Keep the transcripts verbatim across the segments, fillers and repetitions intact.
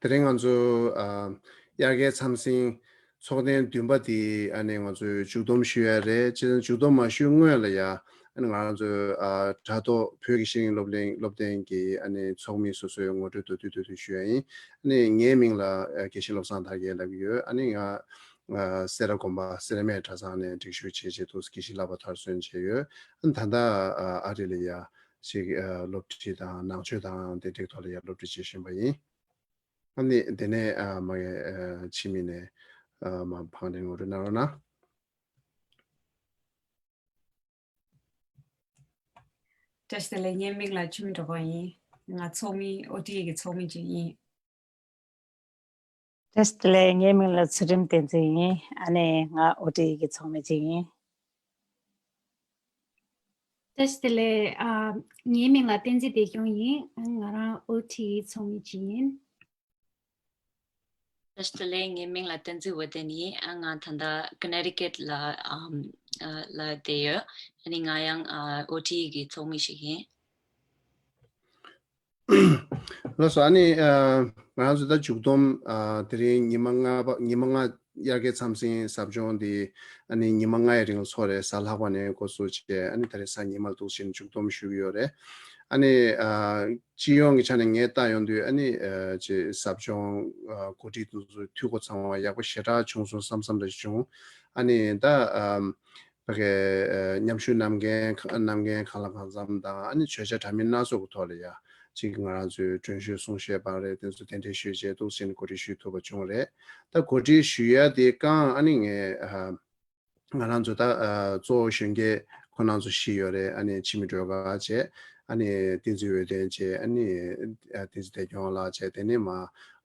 དེ་རིང་ང་ཚོ་ཨ་དབྱར་ཁའི་འཚམས་གཟིགས་ཚོགས་ཐེངས་བདུན་པ་དེ་ཨ་ནི་ང་ཚོས་མཇུག་བསྡོམས་ཞུ་ཡ་རེད། བྱས་ཙང་མཇུག་བསྡོམས་མ་ཞུས་སྔོན་ལ་ཡ་ཨ་ནི་ང་རང་ཚོའི་ཨ་དྲ་ཐོག་བོད་ཀྱི་ཤེས་ཡོན་སློབ་གླིང་སློབ་སྡེ་གི་ཨ་ནི་ཚོགས་མི་སོ་སོའི་ངོ་སྤྲོད་མདོར་བསྡུས་མདོར་བསྡུས་ཞུ་ཡ་ཡིན། ཨ་ནི་ངའི་མིང་ལ་ཨ་དགེ་བཤེས་བློ་བཟང་དར་རྒྱས་ལབ་ཀྱི་ཡོད། ཨ་ནི་ང་ཨ་སེ་ར་དགོན་པ་སེར་སྨད་གྲྭ་ཚང་ནས་སྒྲིག་ཞུགས་བྱས་རྗེས་འདུག་དགེ་བཤེས་བསླབ་པ་མཐར་སོན་བྱས་ཡོད། ཨ་ནི་ད་ལྟ་ཨ་ཨ་རི་ལ་ཡ་ཅིག་ཨ་སློབ་ཁྲིད་དང་ནང་ཆོས་དང་དེ་འདྲའི་ཐོག་ལ་ཡ་སློབ་ཁྲིད་བྱེད་བཞིན་པ་ཡིན། ཨ་ནི་དེ་ནས་ཨ་མ་གི་ཨ་ཕྱི་མི་ནས་ཨ་མ་ཕང་ལེན་ངོ་སྤྲོད་གནང་རོགས་གནང་། བཀྲ་ཤིས་བདེ་ལེགས། ངའི་མིང་ལ་ཆུ་མིག་སྒྲོལ་དཀར་ཡིན། ང་ཚོགས་མི་ཨོ་ཊི་ཨི་གི་ཚོགས་མི་ཅིག་ཡིན། བཀྲ་ཤིས་བདེ་ལེགས། ངའི་མིང་ལ་ཚུལ་ཁྲིམས་བསྟན་འཛིན་ཡིན། ཨ་ནི་ང་ཨོ་ཊི་ཨི་གི་ཚོགས་མི་ཅིག་ཡིན། བཀྲ་ཤིས་བདེ་ལེགས། ཨ་ངའི་མིང་ལ་བསྟན་འཛིན་བདེ་སྐྱོང་ཡིན། ཨ་ང་རང་ཨོ་ཊི་ཨི་ཚོགས་མི་ཅིག་ཡིན། བཀྲ་ཤིས་བདེ་ལེགས། ངའི་མིང་ལ་བསྟན་འཛིན་འོད་ལྡན་ཡིན། ཨ་ང་ད་ལྟ་ཀོ་ནེ་ཊི་ཀཊ་ལ་ཨམ་ཨ་ལ་བསྡད་ཡོད། ཨ་ནི་ང་ཡང་ཨ་ཨོ་ཊི་ཨི་གི་ཚོགས་མི་ཞིག་ཡིན། ལགས་སོ། ཨ་ནི་ཨ་ང་རང་ཚོ་ད་མཇུག་བསྡོམས་ཨ་དེ་རིང་ཉི་མ་ལྔ་པ་ཉི་མ་ལྔ་དབྱར་ཁའི་འཚམས་གཟིགས་ཟབ་སྦྱོང་འདི་ཨ་ནི་ཉི་མ་ལྔའི་རིང་ལ་ཚོགས་རེད། གཟའ་ལྷག་པ་ནས་འགོ་བཙུགས་བྱས་ཨ་ནི་ད་རེས་གཟའ་ཉི་མར་འདུག་བཞིན་མཇུག་བསྡོམས་ཞུ་གི་ཡོད་རེད། ཨ་ནི་ཨ་སྤྱི་ཡོངས་ཀྱི་ཆ་ནས་ངས་ལྟ་ཡོང་དུས་ཨ་ནི་ཨ་ཅིག་ཟབ་སྦྱོང་ཨ་གོ་སྒྲིག་དེ་ཚོ་འཐུས་སྒོ་ཚང་བ་ཡག་པོ་ཞེ་དྲག་བྱུང་སོང་བསམ་བསམ་འདྲ་ཞིག་བྱུང་། ཨ་ནི་ད་ཨ་ཕ་གི་ཨ་མཉམ་ཞུགས་གནང་མཁན་གནང་མཁན་གང་ལ་གང་འཚམ་དང་ཨ་ནི་བརྗོད་བྱ་འདྲ་མིན་སྣ་ཚོགས་ཀྱི་ཐོག་ལ་ཡ་ཅིག་ང་རང་ཚོའི་མགྲོན་ཤོས་གསུང་བཤད་པ་རེད། དེ་ཚོ་གདན་འདྲེན་ཞུས་བྱས་འདུག་ཟིན་གོ་སྒྲིག་ཞུ་ཐུབ་པ་བྱུང་རེད། ད་གོ་སྒྲིག་ཞུ་ཡ་དེ་གང་ཨ་ནི་ངས་ཨ་ང་རང་ཚོ་ད་ཨ་གཙོ་བོ་གཞོན་སྐྱེས་ཁོ་རང་ཚོ་བཞི་ཡོད་རེད། ཨ་ནི་འཆི་མེད་སྒྲོལ་དཀར་བྱས། ཨ་ནི་བསྟན་འཛིན་འོད་ལྡན་བྱས། ཨ་ནི་ཨ་བསྟན་འཛིན་བདེ་སྐྱོང་ལགས་བྱས། དེ་ནས་མ་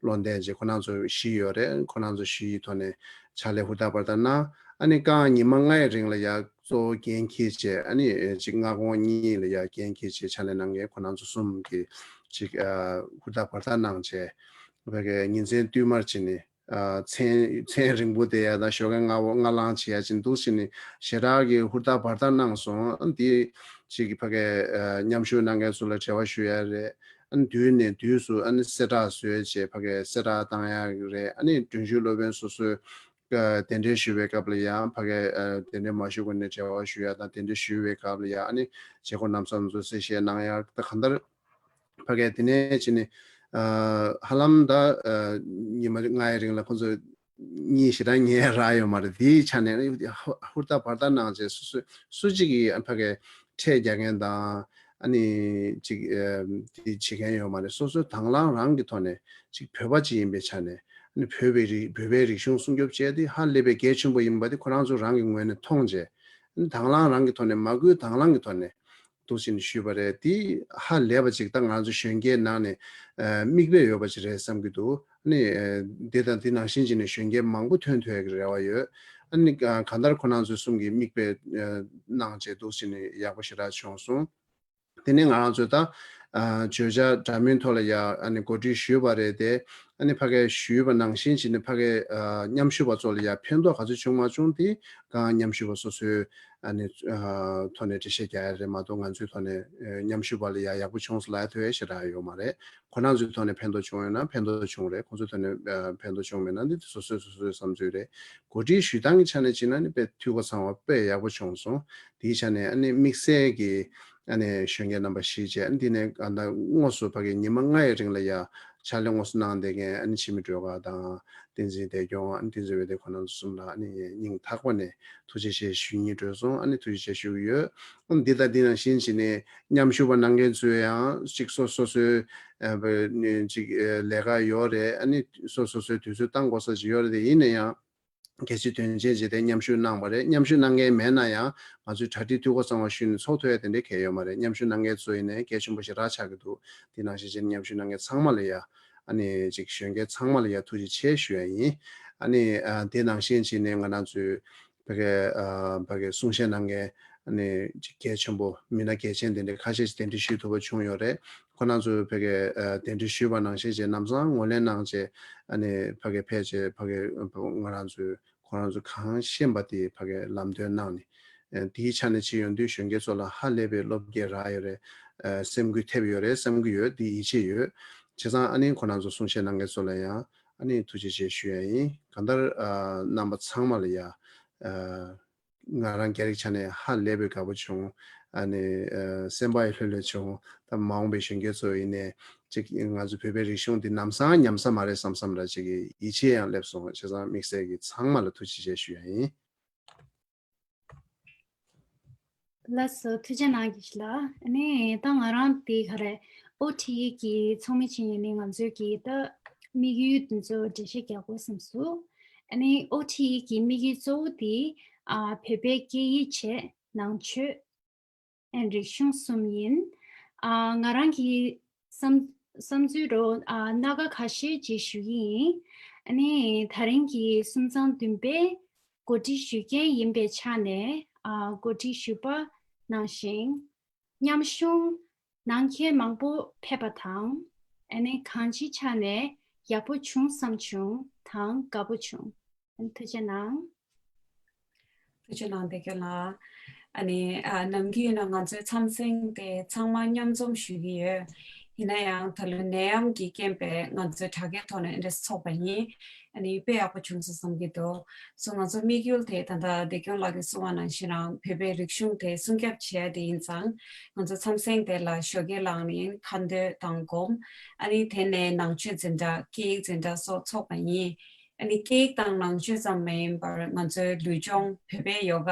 བློ་ལྡན་བྱས། ཁོ་རང་ཚོ་བཞི་ཡོད་རེད། ཁོ་རང་ཚོ་བཞི་ཡི་ཐོག་ནས་ཕྱག་ལས་ཧུར་ཐག་འབར་ཐག་གནང་། ཨ་ནི་རྐང་ཉི་མ་ལྔའི་རིང་ལ་ཡ་གཙོ་བོ་འགན་འཁྱེར་བྱས། ཨ་ནི་ཅིག་སྔ་དགོང་གཉིས་ལ་ཡ་འགན་འཁྱེར་བྱས་ཕྱག་ལས་གནང་མཁན་ཁོ་རང་ཚོ་གསུམ་གྱིས་ཅིག་ཨ་ཧུར་ཐག་འབར་ཐག་གནང་བྱས། བོད་ཀྱི་ཉིན་མཚན་བསྟུད་མར་བྱས་ནས་ཨ་མཚན་མཚན་རིང་པོ་བསྡད་ཡ་དང་ཞོགས་ཀས་སྔ་པོ་སྔ་ལངས་བྱེད་ཡ་ཅིག་འདུག་བྱས་ནས་ཞེ་དྲག་གི་ཧུར་ཐག་འབར་ཐག་གནང་སོང་། ཨ་འདི་ཅིག་ཕ་གི་ཨ་མཉམ་ཞུགས་གནང་མཁན་ཚོ་ལ་འབྲེལ་བ་ཞུ་ཡ་རེད། ཨ་ནི་དུས་ནས་དུས་སུ་ཨ་ནི་གསལ་བསྒྲགས་བཟོས་བྱས་ཕ་གི་གསལ་བསྒྲགས་བཏང་ཡག་རེད། ཨ་ནི་མགྲོན་ཞུ་སློབ་དཔོན་སོ་སོའི་ཨ་གདན་འདྲེན་ཞུ་བའི་སྐབས་ལ་ཡང་ཕ་གི་ཨ་གདན་འདྲེན་མ་ཞུ་གོང་ནས་འབྲེལ་བ་ཞུ་ཡ་དང་། གདན་འདྲེན་ཞུ་བའི་སྐབས་ལ་ཡང་ཨ་ནི་བྱེད་སྒོ་ནམ་སང་ཚོ་གསལ་བཤད་གནང་ཡ་ད་གང་ལྟར་ཕ་གི་དེ་ནས་བྱས་ནས་ཨ་ཧ་ལམ་ད་ཨ་ཉི་མ་ལྔའི་རིང་ལ་ཁོང་ཚོ་གཉིད་ཞེ་དྲག་ཉལ་རག་ཡོད་མ་རེད། དེའི་ཆ་ནས་ཧུར་ཐག་འབར་ཐག་གནང་བྱས་སུ་སུ་སུ་གཅིག་གིས་ཕ་གི་ཁྲལ་རྒྱག་མཁན་དང་ཨ་ནི་ཅིག་ཨ་དེ་བྱེད་མཁན་ཡོད་མ་རེད། སོ་སོའི་དང་བླངས་རང་གི་ཐོག་ནས་ཅིག་བོད་པ་ཅིག་ཡིན་པའི་ཆ་ནས་ཨ་ནི་བོད་པའི་རིག་བོད་པའི་རིག་གཞུང་སྲུང་སྐྱོབ་བྱས་ཏེ་ཧ་ལས་པའི་གལ་ཆེན་པོ་ཡིན་པ་དེ་ཁོ་རང་ཚོ་རང་གི་ངོས་ནས་མཐོང་བྱས། ཨ་ནི་དང་བླངས་རང་གི་ཐོག་ནས་མ་བསྐུལ་དང་བླངས་ཀྱི་ཐོག་ནས་འདུག་ཟིན་ཞུས་པ་རེད། དེ་ཧ་ལས་པ་ཅིག་ད་ང་ཚོ་གཞོན་སྐྱེས་ནང་ནས་ཨ་མིག་དཔེ་ཡོད་པ་ཅིག་རེད་བསམ་གྱི་འདུག་ཨ་ནི་ཨ་དེ་དང་དེ་ནང་བཞིན་བྱས་ནས་གཞོན་སྐྱེས་མང་པོ་ཐོན་ཐུབ་ཡག་གི་རེ་བ་ཡོད། ཨ་ནི་ཨ་གང་ལྟར་ཁོ་རང་ཚོ་གསུམ་གྱིས་མིག་དཔེ་ཨ་གནང་བྱས་འདུག་ཟིན་ཡག་པོ་ཞེ་དྲག་བྱུང་སོང་། དེ་ནས་ང་རང་ཚོས་ད་ཨ་བརྗོད་བྱ་འདྲ་མིན་ཐོག་ལ་ཡ་ཨ་ནི་གོ་སྒྲིག་ཞུས་པ་རེད་དེ། ཨ་ནི་ཕ་གིར་ཞུས་པ་ནང་བཞིན་བྱས་ནས་ཕ་གིར་ཨ་མཉམ་ཞུགས་པ་ཚོ་ལ་ཡ་ཕན་ཐོགས་ག་ཚོད་བྱུང་མ་བྱུང་དེ་གང་མཉམ་ཞུགས་པ་སོ་སོའི་ཨ་ནི་ཨ་ཐོག་ནས་འགྲེལ་བཤད་རྒྱག་ཡ་རེད་མ་གཏོགས། ང་ཚོའི་ཐོག་ནས་ཨ་མཉམ་ཞུགས་པ་ལ་ཡ་ཡག་པོ་བྱུང་སོང་ལབ་ཡ་ཐོན་ཡ་ཞེ་དྲག་ཡོད་མ་རེད། ཁོ་རང་ཚོའི་ཐོག་ནས་ཕན་ཐོགས་བྱུང་ཡོད་ན་ཕན་ཐོགས་བྱུང་རེད། ཁོ་ཚོའི་ཐོག་ནས་ཨ་ཕན་ཐོགས་བྱུང་མེད་ན་འདི་སོ་སོའི་སོ་སོའི་བསམ་ཚུལ་རེད། གོ་སྒྲིག་ཞུ་སྟངས་ཀྱི་ཆ་ནས་བྱས་ན་ནི་དཔེ་འཐུས་སྒོ་ཚང་བ་དཔེ་ཡག་པོ་བྱུང་སོང་། དེའི་ཆ་ནས་ཨ་ནི་དམིགས་བསལ་གྱི་ཨ་ནི་གཞོན་སྐྱེས་རྣམ་པ་བཞི་བྱས། ཨ་ནི་འདི་ནས་ཨ་ད་དངོས་སུ་ཕ་གི་ཉི་མ་ལྔའི་རིང་ལ་ཡ་ཕྱག་ལས་དངོས་སུ་གནང་བསྡད་མཁན་ཨ་ནི་འཆི་མེད་སྒྲོལ་དཀར་དང་བསྟན་འཛིན་བདེ་སྐྱོང་། ཨ་ནི་བསྟན་འཛིན་འོད་ལྡན། ཁོ་རང་ཚོ་གསུམ་ལ་ཨ་ནི་སྙིང་ཐག་པ་ནས་ཐུགས་རྗེ་ཆེ་ཞུ་སྙིང་བྲོ་སོང་། ཨ་ནི་ཐུགས་རྗེ་ཆེ་ཞུ་གི་ཡོད། ཨ་ནི་འདི་དང་འདི་ནང་བཞིན་བྱས་ནས་མཉམ་ཞུགས་པ་གནང་མཁན་ཚོས་ཡང་གཅིག་སོ་སོ་སོའི་ཨ་ཅིག་ཨ་ལས་ཀ་ཡོད་རེད། ཨ་ནི་སོ་སོ་སོའི་དུས་ཚོད་བཏང་དགོས་ས་ཅིག་ཡོད་རེད། དེ་ཡིན་ན་ཡང་གལ་ཆེ་དོན་ཆེན་བྱས་ཏེ་མཉམ་ཞུགས་གནང་བ་རེད། མཉམ་ཞུགས་གནང་མཁན་མེད་ན་ཡང་ང་ཚོས་གྲ་སྒྲིག་འཐུས་སྒོ་གཙང་མ་ཞུས་ནས་ཚོགས་ཐུབ་ཡ་དེ་འདྲའི་གལ་ཡོད་མ་རེད། མཉམ་ཞུགས་གནང་མཁན་ཚོ་ཡིན་ནའི་གལ་ཆེན་པོ་ཞེ་དྲག་ཆགས་ཀྱི་འདུག་དེ་ནང་བཞིན་བྱས་ནས་མཉམ་ཞུགས་གནང་མཁན་ཚང་མ་ལ་ཡ་ཨ་ནི་ཅིག་གཞོན་སྐྱེས་ཚང་མ་ལ་ཡ་ཐུགས་རྗེ་ཆེ་ཞུ་ཡ་ཡིན། ཨ་ནི་ཨ་དེ་ནང་བཞིན་བྱས་ནས་ང་རང་ཚོའི་ཕ་གི་ཨ་ཕ་གི་གསུང་བཤད་གནང་མཁན་ཨ་ནི་ཅིག་གལ་ཆེན་པོ་མི་སྣ་གལ་ཆེན་དེ་འདྲ་ཁ་ཤས་ཤིག་གདན་འདྲེན་ཞུས་ཐུབ་པ་བྱུང་ཡོད་རེད། ཁོ་རང་ཚོས་ཕ་གི་ཨ་གདན་འདྲེན་ཞུས་པ་ནང་བཞིན་བྱས་ལམ་སང་ངོས་ལེན་གནང་བྱས་ཨ་ནི་ཕ་གི་ཕེབས་བྱས་ཕ་གི་ང་རང་ཚོས་ཁོ་རང་ཚོ་གང་ཤེས་པ་དེ་ཕ་གི་ལམ་སྟོན་གནང་ནས། ཨ་དེའི་ཆ་ནས་བྱས་ཡོང་དུས་གཞོན་སྐྱེས་ཚོ་ལ་ཧ་ལས་པའི་བློ་བསྐྱེད་རག་ཡོད་རེད། ཨ་སེམས་འགུལ་ཐེབས་ཡོད་རེད་བསམ་གྱི་ཡོད། དེ་ཡིད་ཆེས་ཡོད། བྱས་ཙང་ཨ་ནི་ཁོང་རྣམ་ཚོ་གསུང་བཤད་གནང་མཁན་ཚོ་ལ་ཡང་ཨ་ནི་ཐུགས་རྗེ་ཆེ་ཞུ་ཡ་ཡིན། གང་ལྟར་ཨ་རྣམ་པ་ཚང་མ་ལ་ཡ་ཨ་ང་རང་སྒེར་གྱི་ཆ་ནས་ཧ་ལས་པའི་དགའ་པོ་བྱུང་། ཨ་ནི་ཨ་སེམས་པ་ཡི་ལྷོད་ལྷོད་བྱུང་། ད་མ་འོངས་པའི་གཞོན་སྐྱེས་ཚོ་ཡིན་ནའི་ཅིག་ང་ཚོ་བོད་པའི་རིག་གཞུང་འདི་ལམ་སང་ཉམས་ས་མ་རེད་བསམ་བསམ་ར་ཅིག་གི་ཡིད་ཆེས་ཡང་སླེབས་སོང་། བྱས་ཙང་དམིགས་བསལ་གྱི་ཚང་མ་ལ་ཐུགས་རྗེ་ཆེ་ཞུ་ཡ་ཡིན། ལགས་སོ། ཐུགས་རྗེ་གནང་དགེ་བཤེས་ལགས། ཨ་ནི་ད་ང་རང་དེ་ག་རེ་ཨོ་ཊི་ཨི་གི་ཚོགས་མི་ཅིག་ཡིན་ནའི་ང་ཚོའི་གི་ད་དམིགས་ཡུལ་དེ་ཚོ་འགྲེལ་བཤད་རྒྱག་དགོས་བསམ་སོང་། ཨ་ནི་ཨོ་ཊི་ཨི་གི་དམིགས་ཡུལ་གཙོ་བོ་དེ་ཨ་བོད་པའི་སྐད་ཡིག་བཅས་ནང་ཆོས། ཨན་རིག་གཞུང་གསུམ་ཡིན། ཨ་ང་རང་གི་བསམ་བསམ་ཚུལ་རོ། ཨ་སྣ་ཁ་ཁ་ཤས་ཅིག་ཞུ་གི་ཡིན། ཨ་ནི་ད་རིང་གི་གསུམ་ཚང་བདུན་པའི་གོ་སྒྲིག་ཞུ་མཁན་ཡིན་པའི་ཆ་ནས། ཨ་གོ་སྒྲིག་ཞུས་པ་ནང་བཞིན་མཉམ་ཞུགས་གནང་མཁན་མང་པོ་ཕེབས་པ་དང་། ཨ་ནི་གང་ཅིའི་ཆ་ནས་ཡག་པོ་བྱུང་བསམ་བྱུང་དང་དགའ་པོ་བྱུང་། ཐུགས་རྗེ་གནང་། ཐུགས་རྗེ་གནང་བདེ་སྐྱོང་ལགས། ཨ་ནི་ཨ་ནམ་རྒྱུན་ཡིན་ན་ང་ཚོའི་འཚམས་གཟིགས་དེ་ཚང་མ་མཉམ་འཛོམས་ཞུ་གི་ཡོད། ཡིན་ན་ཡང་ད་ལོ་ནད་ཡམས་ཀྱི་རྐྱེན་པས་ང་ཚོའི་དྲ་རྒྱའི་ཐོག་ནས་འདི་འདྲ་ཚོགས་པ་ཡིན། ཨ་ནི་དཔེ་ཡག་པོ་བྱུང་སོང་བསམ་གྱི་འདུག་སོ་ང་ཚོ་དམིགས་ཡུལ་དེ་ད་ལྟ་བདེ་སྐྱོང་ལགས་ཀྱིས་གསུངས་པ་ནང་བཞིན་རང་བོད་པའི་རིག་གཞུང་དེ་སྲུང་སྐྱོབ་བྱེད་ཡ་དེ་ཡིན་ཙང་། ང་ཚོ་འཚམས་གཟིགས་དེ་ལ་ཞོགས་ཀས་ལངས་ནས་ཁ་འདོན་དང་སྒོམ། ཨ་ནི་དེ་ནས་ནང་ཆོས་འཛིན་གྲྭ་སྐད་ཡིག་འཛིན་གྲྭ་སོགས་ཚོགས་པ་ཡིན། ཨ་ནི་སྐད་ཡིག་དང་ནང་ཆོས་ཙམ་མ་ཡིན་པར་ང་ཚོའི་ལུས་སྦྱོང་བོད་པའི་ཡོ་ག་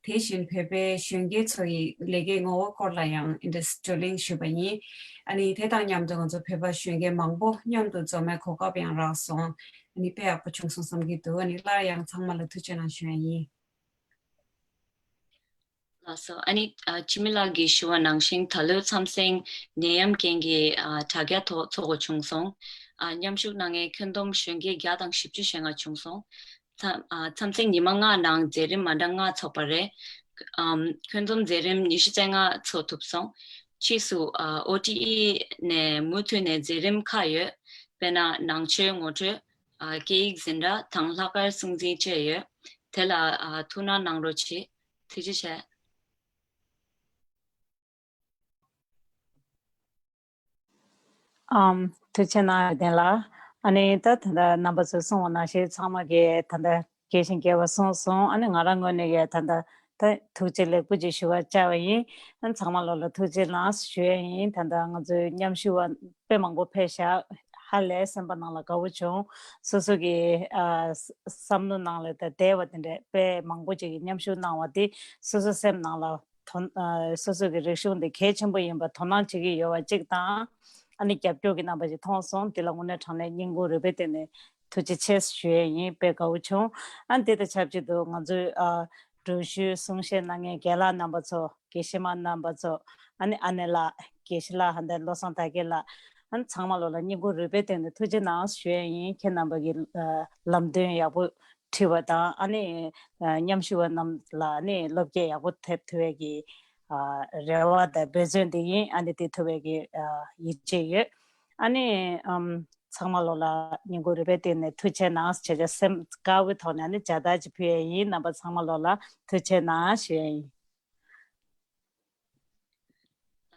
དེ་བཞིན་བོད་པའི་གཞོན་སྐྱེས་ཚོ་ཡི་ལས་ཀའི་ངོ་བོ་སྐོར་ལ་ཡང་འདི་འདྲ་བགྲོ་གླེང་ཞུས་པ་ཡིན། ཨ་ནི་དེ་དང་མཉམ་དུ་ང་ཚོ་བོད་པ་གཞོན་སྐྱེས་མང་པོ་མཉམ་དུ་འཛོམས་པའི་གོ་སྐབས་ཡང་རག་སོང་། ཨ་ནི་དཔེ་ཡག་པོ་བྱུང་སོང་བསམ་གྱི་འདུག་ཨ་ནི་སླར་ཡང་ཚང་མ་ལ་ཐུགས་རྗེ་གནང་ཞུ་ཡ་ཡིན། ལགས་སོ། ཨ་ནི་ཨ་འཆི་མེད་ལགས་ཀྱིས་ཞུ་བ་ནང་བཞིན་ད་ལོའི་འཚམས་གཟིགས་ནད་ཡམས་རྐྱེན་གྱིས་ཨ་དྲ་རྒྱ་ཐོག་ཚོགས་དགོས་བྱུང་སོང་། ཨ་མཉམ་ཞུགས་གནང་མཁན་ཁྱོན་བསྡོམས་གཞོན་སྐྱེས་བརྒྱ་དང་བཞི་བཅུ་ཞེ་ལྔ་བྱུང་སོང་། འཚམས་ཨ་འཚམས་གཟིགས་ཉི་མ་ལྔ་ནང་མཛད་རིམ་མ་འདྲ་ལྔ་ཚོགས་པ་རེད། ཨམ་ཁྱོན་བསྡོམས་མཛད་རིམ་ཉི་ཤུ་རྩ་ལྔ་ཚོགས་ཐུབ་སོང་། ཕྱིས་སུ་ཨ་ཨོ་ཊི་ཨི་ནས་མུ་མཐུད་ནས་མཛད་རིམ་ཁག་ཡོད། དཔེར་ན་ནང་ཆོས་ངོ་སྤྲོད། ཨ་སྐད་ཡིག་འཛིན་གྲྭ་དང་ལྷག་དཀར་སྲུང་འཛིན་བཅས་ཡོད། དེ་ལ་ཨ་ཐུགས་སྣང་གནང་རོགས་གྱིས། ཐུགས་རྗེ་ཆེ། ཨམ། ཐུགས་རྗེ་གནང་ཡོད་ལྡན་ལགས། ཨ་ནི་ད་ད་ལྟ་རྣམ་པ་ཚོས་གསུངས་པ་ནང་བཞིན་ཚང་མ་གིས་ད་ལྟ་རྒྱས་ཤིང་རྒྱས་པ་གསུངས་སོང་། ཨ་ནི་ང་རང་ངོས་ནས་ཀྱི་ད་ལྟ་ད་ཐུགས་རྗེ་ལེགས་པོ་ཅིག་ཞུ་བར་བཅར་བ་ཡིན། ཨ་ནི་ཚང་མ་ལོ་ལ་ཐུགས་རྗེ་གནང་ཞུ་ཡ་ཡིན། ད་ལྟ་ང་ཚོའི་མཉམ་ཞུགས་པ་དཔེ་མང་པོ་ཕེབས་ཤག་ཧ་ལས་སེམས་པ་ནང་ལ་དགའ་བོ་བྱུང་། སོ་སོ་གི་ཨ་བསམ་བློ་ནང་ལ་ད་བསྡད་པ་དེ་འདྲས་དཔེ་མང་པོ་ཅིག་གིས་མཉམ་ཞུགས་གནང་བ་དེ་སོ་སོ་སེམས་ནང་ལ་དོ་ཨ་སོ་སོ་གི་རིག་གཞུང་དེ་གལ་ཆེན་པོ་ཡིན་པ་དོ་སྣང་བྱེད་ཀྱི་ཡོད་པ་གཅིག་དང་། ཨ་ནི་རྒྱབ་སྐྱོར་གྱི་རྣམ་པ་ཞིག་མཐོང་སོང་། དེ་ལ་དངོས་གནས་དྲང་གནས་སྙིང་ཁུང་རུས་པའི་གཏིང་ནས་ཐུགས་རྗེ་ཆེ་ཞུ་ཡས་ཡིན། དཔེ་དགའ་བོ་བྱུང་། ཨ་ནི་དེ་དང་ཆབས་ཅིག་ཏུ་ང་ཚོའི་ཨ་འགྲུལ་བཞུད་གསུང་བཤད་གནང་མཁན་རྒན་ལགས་རྣམ་པ་ཚོ། དགེ་བཤེས་མ་རྣམ་པ་ཚོ། ཨ་ནི་ཨ་ནེ་ལགས། དགེ་བཤེས་ལགས་ཧན་ཏེ་བློ་བཟང་དར་རྒྱས་ལགས། ཨ་ནི་ཚང་མ་ལོ་ལ་སྙིང་ཁུང་རུས་པའི་གཏིང་ནས་ཐུགས་རྗེ་གནང་ཞུ་ཡས་ཡིན། ཁྱེད་རྣམ་པ་གི་ཨ་ལམ་སྟོན་ཡག་པོ་ཁྲིད་པ་དང་། ཨ་ནི་ཨ་མཉམ་ཞུགས་པ་རྣམས་ལ་ཨ་ནི་བློ་སྐྱེད་ཡག་པོ་ཐེབས་ཐུབ་པའི་གི་ཨ་རེ་བ་དང་འབད་བརྩོན་དེ་ཡིན། ཨ་ནི་དེ་ཐུབ་པའི་གི་ཨ་ཡིད་ཆེས་ཡོད། ཨ་ནི་ཨམ་ཚང་མ་ལོ་ལ་སྙིང་ཁུང་རུས་པའི་གཏིང་ནས་ཐུགས་རྗེ་གནང་ཞེས་བྱ་སེམས་དཀར་པོའི་ཐོག་ནས་ཨ་ནི་མཇལ་དར་ཅིག་ཕུལ་ཡས་ཡིན། རྣམ་པ་ཚང་མ་ལོ་ལ་ཐུགས་རྗེ་གནང་ཞུ་ཡས་ཡིན།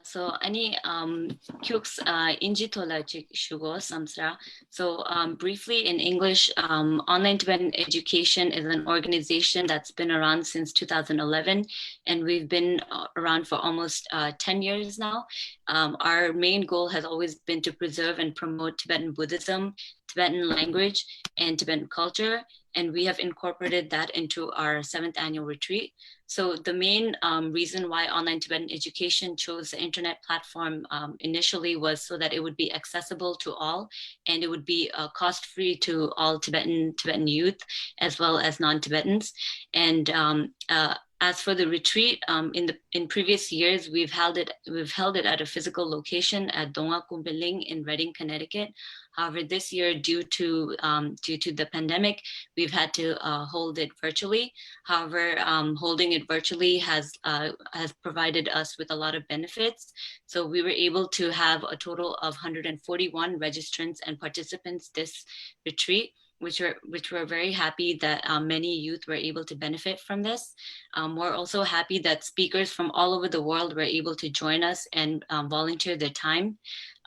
So, ཨ་ནི་um, ཁྱུགས་uh, ཨིན་ཇི་ཐོག་ལ་ཅིག་ཞུ་དགོས་བསམ་སོང་། So, um, briefly in English, um, online Tibetan education is an organization that's been around since two thousand eleven, and we've been uh, around for almost uh, ten years now. Um, our main goal has always been to preserve and promote Tibetan Buddhism, Tibetan language, and Tibetan culture. And we have incorporated that into our seventh annual retreat. So the main um, reason why online Tibetan education chose the internet platform um, initially was so that it would be accessible to all, and it would be uh, cost-free to all Tibetan Tibetan youth as well as non-Tibetans. And um, uh, as for the retreat, um, in the in previous years we've held it we've held it at a physical location at Dongwa Kumbeling in Redding, Connecticut. However, this year, due to um, due to the pandemic, we've had to uh, hold it virtually. However, um, holding it virtually has uh, has provided us with a lot of benefits. So we were able to have a total of one hundred forty-one registrants and participants this retreat, which are which we're very happy that um, many youth were able to benefit from this. Um, we're also happy that speakers from all over the world were able to join us and um, volunteer their time.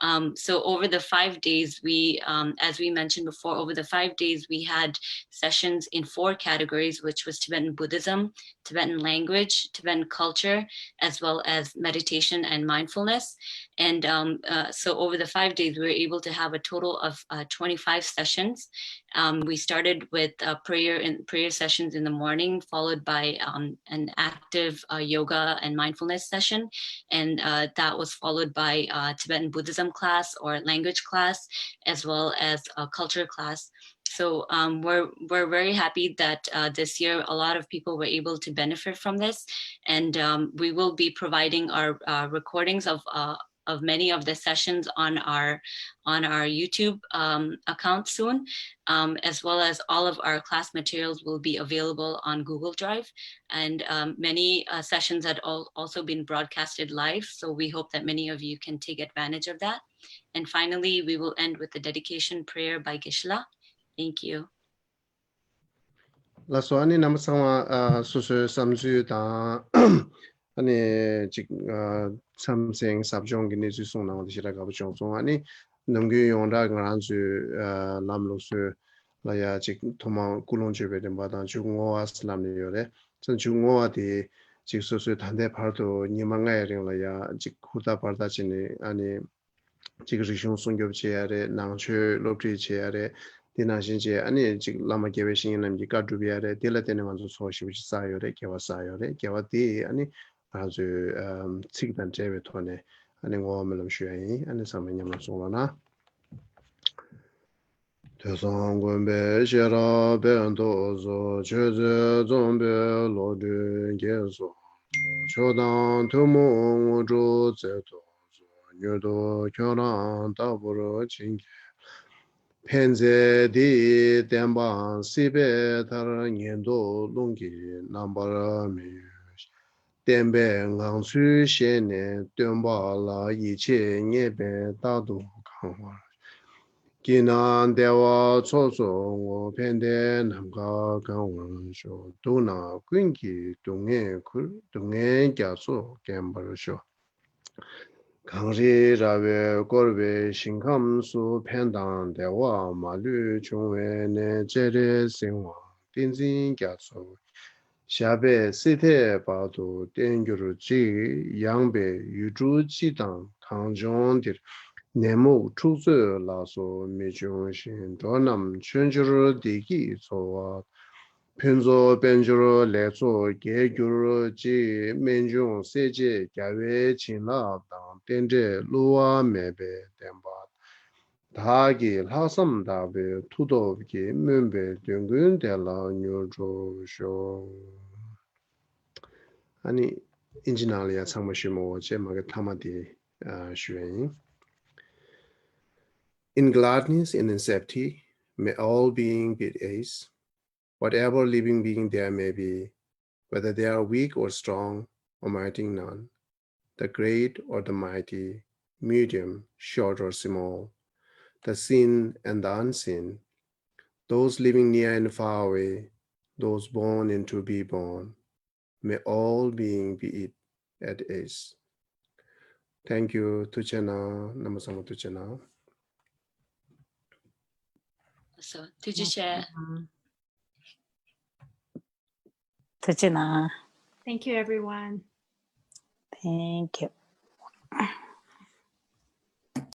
Um, so over the five days, we, um, as we mentioned before, over the five days, we had sessions in four categories, which was Tibetan Buddhism, Tibetan language, Tibetan culture, as well as meditation and mindfulness. And um, uh, so over the five days, we were able to have a total of uh, twenty-five sessions. Um, we started with uh, prayer and prayer sessions in the morning, followed by um, an active uh, yoga and mindfulness session, and uh, that was followed by uh, Tibetan Buddhism class or language class, as well as a culture class. So um, we're we're very happy that uh, this year a lot of people were able to benefit from this, and um, we will be providing our uh, recordings of uh, of many of the sessions on our on our YouTube um, account soon, um, as well as all of our class materials will be available on Google Drive, and um, many uh, sessions had al- also been broadcasted live. So we hope that many of you can take advantage of that. And finally, we will end with the dedication prayer by Geshe-la. Thank you. ལགས་སོ། ཨ་ནི་རྣམ་པ་ཚང་མ་ཨ་སོ་སོའི་བསམ་ཚུལ་དང་ཨ་ནི་ཅིག་ཨ་མཚམས་སེང་ཟབ་སྦྱོང་གི་གནས་ཚུལ་གསུངས་གནང་བ་དེ་ཞེ་དྲག་དགའ་པོ་བྱུང་སོང་། ཨ་ནི་ནམ་རྒྱུན་ཡོངས་གྲགས་ང་རང་ཚོའི་ཨ་ལམ་ལུགས་སྲོལ་ལ་ཡ་ཅིག་ཐོག་མར་ཀུན་སློང་བཅོས་པའི་རིམ་པ་དང་མཇུག་བསྔོ་བ་ལབ་ནས་ཡོད་རེད། ཚ་མཇུག་བསྔོ་བ་དེ་ཅིག་སོ་སོའི་ད་ལྟའི་བར་དུ་ཉི་མ་ལྔ་ཡི་རིང་ལ་ཡ་ཅིག་ཧུར་ཐག་འབད་ཐག་བྱས་ནས་ཨ་ནི། གཅིག་རིག་གཞུང་སྲུང་སྐྱོབ་བྱེད་ཡ་རེད། ནང་ཆོས་སློབ་ཁྲིད་བྱེད་ཡ་རེད། དེ་ནང་བཞིན་བྱས་ཨ་ནི་གཅིག་བླ་མ་དགེ་བའི་བཤེས་གཉེན་རྣམས་ཀྱི་བཀའ་སྒྲུབ་ཡ་རེད། དེ་ལ་བརྟེན་ནས་ང་ཚོ་ཚོགས་ཞེ་པོ་ཅིག་བསགས་ཡོད་རེད། དགེ་བ་བསགས་ཡོད་རེད། དགེ་བ་དེ་ཨ་ནི་ང་ཚོའི་ཚིག་དང་འབྲེལ་བའི་ཐོག་ནས་ཨ་ནི་བསྔོ་བ་སྨོན་ལམ་ཞུ་ཡ་ཡིན། ཨ་ནི་ཚང་མས་མཉམ་རུབ་གསུང་རོགས་གནང་། ཐོས་བསམ་སྒོམ་པའི་ཤེས་རབ་དཔལ་དུ་གསོལ། ཆོས་ཚུལ་འཛོམས་པའི་བློ་གྲོས་རྒྱས་སུ་ཆོས་དང་ཐུན་མོང་དངོས་གྲུབ་སྩལ་དུ་གསོལ། མྱུར་དུ་ཁྱོད་རང་ལྟ་བུར་བྱིན་གྱིས་རློབས། ཕན་མཛད་འདི་ཡི་བསྟན་པ་སྲིད་པའི་མཐར། ཉན་ཐོས་ཀླུང་གི་རྣམ་པར་མི་འགྱུར་ཞིང་། བསྟན་པའི་ངང་ཚུལ་ཤེས་ནས་སྟོན་པ་ལ། ཡིད་ཆེས་རྙེད་པས་རྟག་ཏུ་གང་བར་ཤོག། སྐྱིད་ན་བདེ་བ་ཚོགས་སུ་བསྔོ། ཕན་བདེའི་ནམ་མཁའ་གང་བར་ཤོག། སྡུག་ན་ཀུན་གྱི་སྡུག་བསྔལ་ཁུར། སྡུག་བསྔལ་རྒྱ་མཚོ་འགེམས་པར་ཤོག། གངས་རི་ར་བས་བསྐོར་བའི་ཞིང་ཁམས་སུ། ཕན་དང་བདེ་བ་མ་ལུས་འབྱུང་བའི་གནས། སྤྱན་རས་གཟིགས་དབང་ཏིང་འཛིན་རྒྱ་མཚོ། ཞབས་པད་སྲིད་མཐའི་བར་དུ་བརྟན་གྱུར་ཅིག། ཡངས་པའི་ཡུལ་གྲུ་སྤྱི་དང་གངས་ལྗོངས་འདིར། ནད་མུག་འཁྲུག་རྩོད་ལ་སོགས་མི་འབྱུང་ཞིང་། འགྲོ་རྣམས་ཆོས་འབྱོར་བདེ་སྐྱིད་འཚོ་བ། ཕུན་ཚོགས་དཔལ་འབྱོར་ལེགས་ཚོགས་རྒྱས་གྱུར་ཅིག། རྨད་བྱུང་སྲས་བཅས་རྒྱལ་བའི་བྱིན་རླབས་དང་། རྟེན་འབྲེལ་བསླུ་བ་མེད་པའི་བདེན་པ། བདག་གི་ལྷག་བསམ་དག་པའི་མཐུ་སྟོབས་ཀྱིས། སྨོན་པའི་འདོད་ཀུན་དེ་ལ་མྱུར་འགྲུབ་ཤོག། ཨ་ནི་ཨིན་ཇི་ནང་ལ་ཡ་ཚང་མ་ཞུ་མ་འོ་ཅེས་མ་གི་མཐའ་མ་དེ་ཨ་ཞུ་ཡ་ཡིན། In gladness and in safety, may all beings be at ease. Whatever living being there may be, whether they are weak or strong, or mighty none, the great or the mighty, medium, short or small, the seen and the unseen, those living near and far away, those born and to be born, may all being be it at ease. Thank you. ཐུགས་རྗེ་གནང་། རྣམ་པ་ཚང་མ་ཐུགས་རྗེ་གནང་། So, ཐུགས་རྗེ་ཆེ། ཐུགས་རྗེ་གནང་། Thank you, everyone. Thank you.